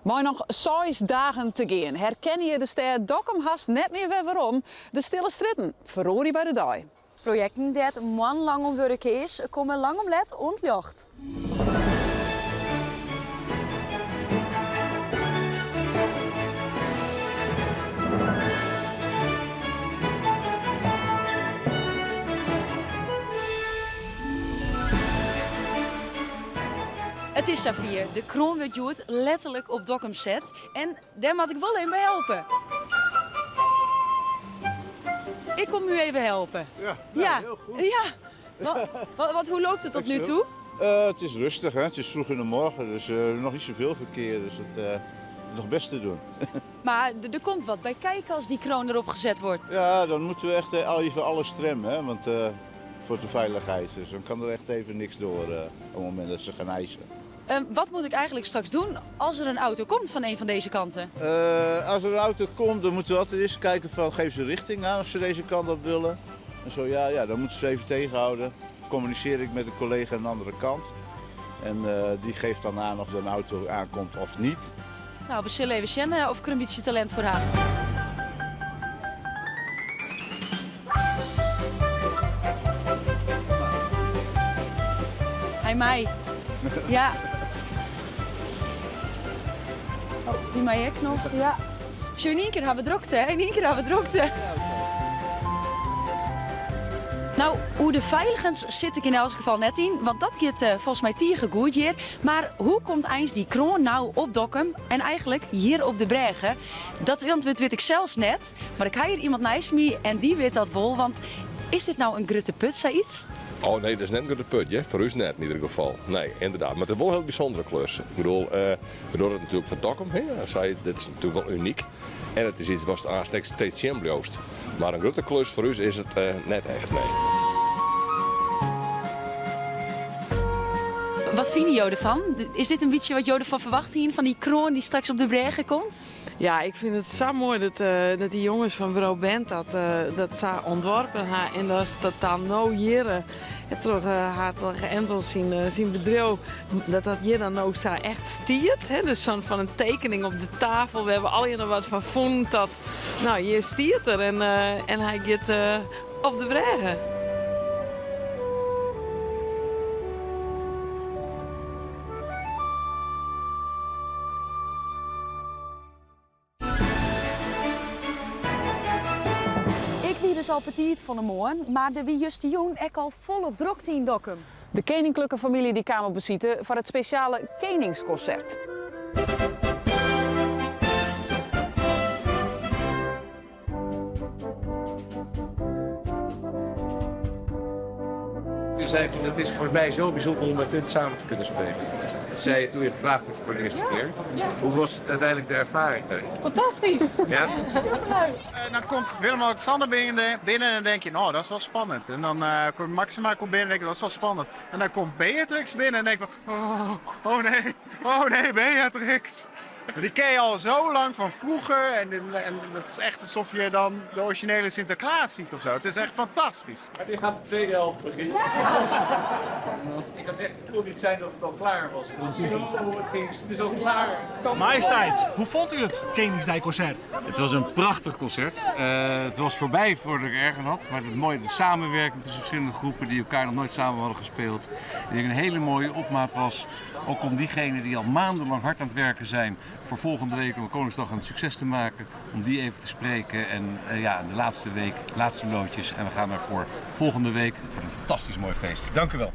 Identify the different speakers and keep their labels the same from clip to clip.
Speaker 1: Mei noch seis dagen te gean herkenne je de stêd Dokkum hast net mear wer werom. De stille strjitten feroarje by de dei.
Speaker 2: Projekten dêr't moannenlang oan wurke is, komme lang om let oan 't ljocht. It is safier, de kroan wurdt hjoed letterlik op Dokkum set en dêr moat ik wol even by helpe. Ik kom u even helpen.
Speaker 3: Ja, ja. heel goed.
Speaker 2: Ja. Wat, wat, wat, hoe loopt het tot nu toe?
Speaker 3: Uh, het is rustig, hè? Het is vroeg in de morgen, dus uh, nog niet zoveel verkeer. Dus het uh, is nog best te doen.
Speaker 2: Maar er komt wat bij kijken als die kroon erop gezet wordt.
Speaker 3: Ja, dan moeten we echt even alles trimmen, hè? Want voor de veiligheid. Dus dan kan er echt even niks door op het moment dat ze gaan hijsen.
Speaker 2: Ehm, wat moet ik eigenlijk straks doen als er een auto komt van een van deze kanten?
Speaker 3: Uh, als er een auto komt, dan moeten we altijd eerst kijken van geef ze richting aan of ze deze kant op willen. En zo ja, ja dan moeten ze even tegenhouden. Communiceer ik met een collega aan de andere kant. En uh, die geeft dan aan of er een auto aankomt of niet.
Speaker 2: Nou, we zullen even zien of ik er een beetje talent voor heb. Hij mij. Ja. Oh, die mij ook nog. Ja. Zo in één keer hebben we drukte, hè? In één keer hebben we drukte. Nou, hoe de feiligens zit ik in elk geval net in, want dat gaat uh, volgens mij tige goed hier. Maar hoe komt eens die kroon nou op Dokkum en eigenlijk hier op de brêge? Dat antwoord weet ik zelfs net, maar ik heb hier iemand naast me en die weet dat wel, want is dit nou een grutte put, iets?
Speaker 4: Oh nee, dat is net een grutte put, hè? Voor ons net in ieder geval. Nee, inderdaad. Maar het is wel een heel bijzondere klus. Ik bedoel, uh, we doen het natuurlijk van Dokkum. Hè? Zij, dit is natuurlijk wel uniek. En het is iets wat aansteekt steeds zien Maar een grote klus voor ons is het uh, net echt, nee.
Speaker 2: Wat vinden jullie ervan? Is dit een beetje wat jullie ervan verwachten van die kroon die straks op de brêge komt?
Speaker 5: Ja, ik vind het zo mooi dat, uh, dat die jongens van Bureau Band dat, uh, dat ze ontworpen hebben. En dat dat dan nou hier, uh, troch uh, Hartog Anton syn, syn bedriuw, dat dat hjir dan ook sa echt stiet. Hè? Dus van, van een tekening op de tafel. We hebben al nog wat van vonden dat, nou, hier stiet er en, en hij gaat op de brêge.
Speaker 2: Ik wie dus al betiid fan 'e moarn, mar der wie justerjûn ek al folop drokte yn Dokkum.
Speaker 1: De keninklike famylje die kaam op besite foar it spesjale keningskonsert.
Speaker 6: Toen zei ik, dat is voor mij zo bijzonder om met hun samen te kunnen spelen. Dat zei je toen je gevraagd werd voor de eerste keer. Hoe was het uiteindelijk de ervaring daarin?
Speaker 7: Fantastisch.
Speaker 6: Ja?
Speaker 7: Superleuk.
Speaker 8: En dan komt Willem-Alexander binnen, binnen en dan denk je, nou, dat is wel spannend. En dan uh, komt Maxima komt binnen en denk je, dat is wel spannend. En dan komt Beatrix binnen en denk je van, oh, oh nee, oh nee, Beatrix. Want die ken je al zo lang van vroeger. En, en dat is echt alsof je dan de originele Sinterklaas ziet of zo. Het is echt fantastisch.
Speaker 6: Maar die gaat de tweede helft beginnen. Ik had echt, het kon niet zijn dat het al klaar was. Zo, het, ging, het is al klaar.
Speaker 9: Majesteit, hoe vond u het Koningsdagconcert?
Speaker 6: Het was een prachtig concert. Uh, het was voorbij voordat ik erg aan had. Maar het mooie, de samenwerking tussen verschillende groepen die elkaar nog nooit samen hadden gespeeld. Ik denk een hele mooie opmaat was. Ook om diegenen die al maandenlang hard aan het werken zijn voor volgende week om Koningsdag een succes te maken. Om die even te spreken. En uh, ja, de laatste week, laatste loodjes. En we gaan ervoor volgende week voor een fantastisch mooi feest. Dank u wel.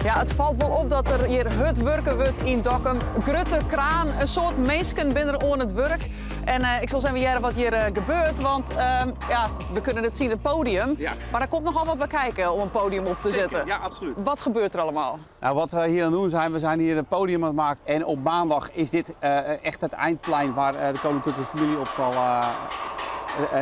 Speaker 1: Ja, it falt wol op dat der hjir hurd wurke wurdt yn Dokkum. Grutte kraan, in soad minsken binne der oan it wurk. En uh, ik sil even hearre wat hjir uh, gebeurt, want uh, ja, we kunnen it sjen, it podium.
Speaker 6: Ja.
Speaker 1: Mar der komt nochal wat by kijken om in podium op te
Speaker 6: Zeker,
Speaker 1: setten.
Speaker 6: Ja, absoluut.
Speaker 1: Wat gebeurt der allegear?
Speaker 10: Nou, wat we hier aan het doen zijn, we zijn hier een podium aan het maken. En op maandag is dit uh, echt het eindplein waar de koninklijke familie op zal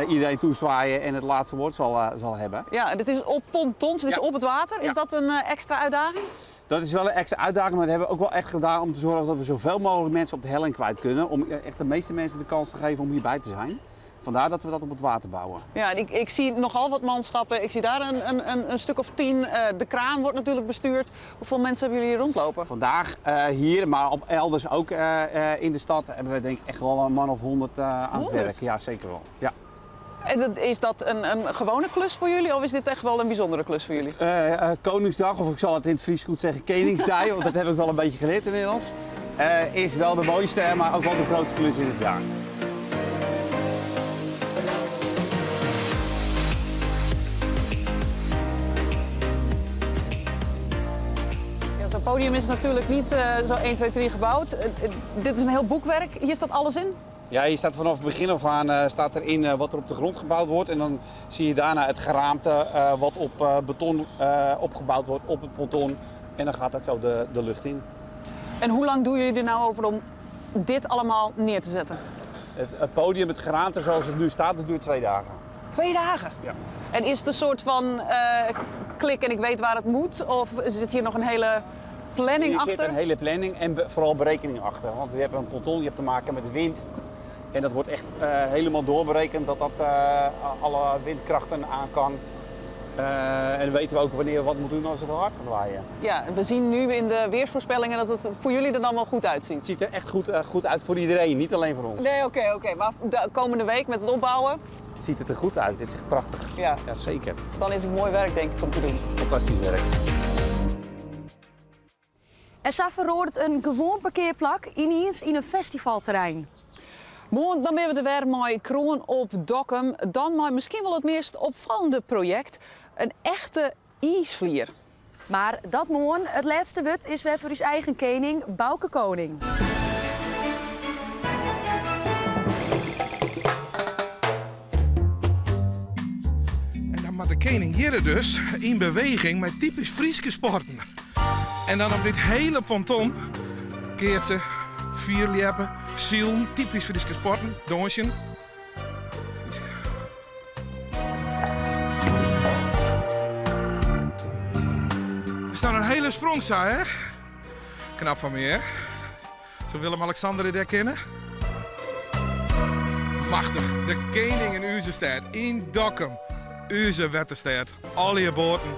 Speaker 10: iedereen toezwaaien en het laatste woord zal, zal hebben.
Speaker 1: Ja, dit is op pontons, het is
Speaker 10: Ja.
Speaker 1: op het water. Is
Speaker 10: Ja.
Speaker 1: dat een extra uitdaging?
Speaker 10: Dat is wel een extra uitdaging, maar dat hebben we ook wel echt gedaan om te zorgen dat we zoveel mogelijk mensen op de helling kwijt kunnen. Om echt de meeste mensen de kans te geven om hierbij te zijn. Vandaar dat we dat op het water bouwen.
Speaker 1: Ja, ik, ik zie nogal wat manschappen. Ik zie daar een, een, een, een stuk of 10. De kraan wordt natuurlijk bestuurd. Hoeveel mensen hebben jullie hier rondlopen?
Speaker 10: Vandaag hier, maar op elders ook in de stad hebben we denk ik echt wel een man of 100 aan het
Speaker 1: 100?
Speaker 10: werk. Ja, zeker wel. Ja.
Speaker 1: En dat, is dat een, een gewone klus voor jullie of is dit echt wel een bijzondere klus voor jullie?
Speaker 10: Koningsdag, of ik zal het in het Fries goed zeggen, Koningsdag, want dat heb ik wel een beetje geleerd inmiddels. Is wel de mooiste, maar ook wel de grootste klus in het jaar.
Speaker 1: Ja, zo'n podium is natuurlijk niet zo 1, 2, 3 gebouwd. Dit is een heel boekwerk. Hier staat alles in?
Speaker 10: Ja, hier staat vanaf het begin af aan staat erin wat er op de grond gebouwd wordt. En dan zie je daarna het geraamte wat op beton opgebouwd wordt op het ponton. En dan gaat dat zo de lucht in.
Speaker 1: En hoe lang doen jullie er nou over om dit allemaal neer te zetten?
Speaker 10: Het podium, het geraamte zoals het nu staat, dat duurt 2 dagen.
Speaker 1: 2 dagen?
Speaker 10: Ja.
Speaker 1: En is het een soort van klik en ik weet waar het moet? Of zit hier nog een hele planning
Speaker 10: Hier zit
Speaker 1: achter?
Speaker 10: een hele planning en vooral berekening achter. Want je hebt een ponton, je hebt te maken met wind. En dat wordt echt helemaal doorberekend dat dat alle windkrachten aan kan. En dan weten we ook wanneer we wat moeten doen als het hard gaat waaien.
Speaker 1: Ja, we zien nu in de weersvoorspellingen dat het voor jullie er dan wel goed uitziet.
Speaker 10: Het ziet er echt goed uit voor iedereen, niet alleen voor ons.
Speaker 1: Nee, oké, oké. Maar de komende week met het opbouwen?
Speaker 10: Ziet het er goed uit. Dit is echt prachtig.
Speaker 1: Ja.
Speaker 10: Ja, zeker.
Speaker 1: Dan is het mooi werk, denk ik, om te doen.
Speaker 10: Fantastisch werk.
Speaker 2: En zo verroert een gewoon parkeerplak ineens in een festivalterrein.
Speaker 1: Mooi, dan ben we er weer met Kroon op Dokkum. Dan maar misschien wel het meest opvallende project. Een echte iesvlier.
Speaker 2: Maar dat morgen, het laatste wut is weer voor uw eigen koning, Bouke Koning.
Speaker 7: En dan moet de koning hier dus in beweging met typisch Frieske sporten. En dan op dit hele ponton keert ze vierliepen, zielen, typisch Frieske sporten, donsjen. Er staat een hele sprong, zei hè? Knap van me, hè? Zo Willem-Alexander dit herkennen? Machtig, de koning in Uzestad, in Dokkum. Uze wetterstad, al je boten.